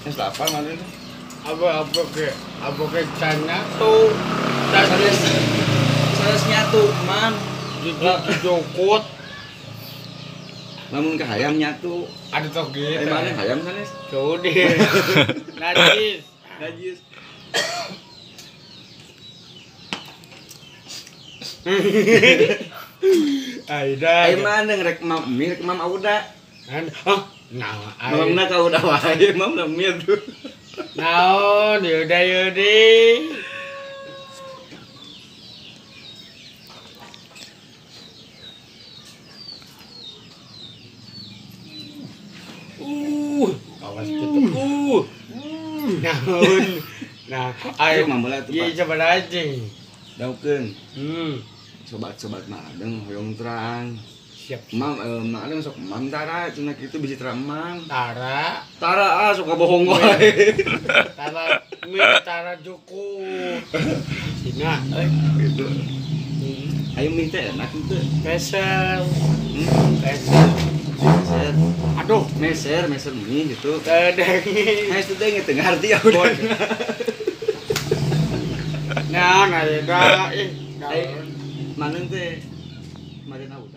Geus lapar mana teh? Apa ke? Apa ke can nyatu? Sanes nyatu, Mam. Jujukut. Lamun ka hayam nyatu. Ada tok gitu. Eh mana hayam sanes? Cudi. Najis. Najis. Aida. Ai mana rek mam mie rek mam auda. Hah? Nah, mamna ka udah wae, mam mie tuh. Naon, yaudah yaudah. Awas gitu. Naon. Nah, ayo mambola tuh. Iya, coba aja. Daukeun. Sobat-sobat mah adeng hoyong terang. Siap. Mam mak adeng sok mam tara cenah kitu bisi terang mam. Tara. Tara ah sok bohong wae. Tara mi tara Joko. Cina euy gitu. Ayo mie teh enak teu. Meser. Meser. Meser. Aduh, meser mie gitu. Teu dengi. Nah, itu teh teu ngarti ya udah. Nah, nah, ih. Manung teh maren udah.